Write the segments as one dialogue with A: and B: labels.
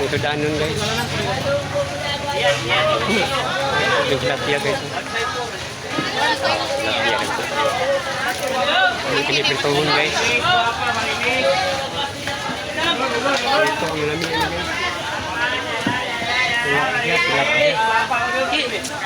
A: Kung sudanon, guys. Yung tilapia, guys. Tilapia, guys. Ang piniprituhon, guys. Ito ang lami ano, guys. Tilapia, tilapia. Tilapia. Ano yung tilapia?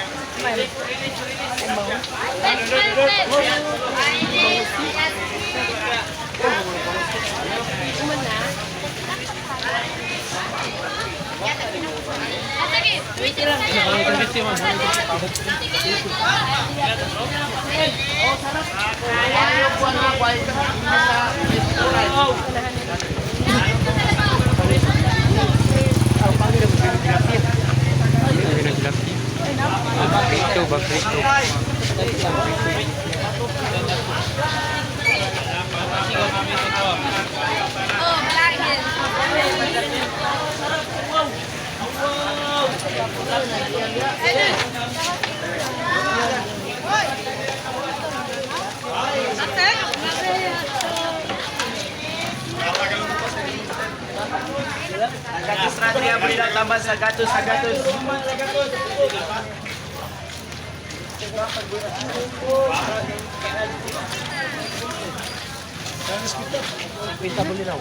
A: Prito ba? Prito.
B: Oh, balagin.
C: Gatos na niya, buli lang tambah sa gatos, sa gatos.
A: Pinta mo nila.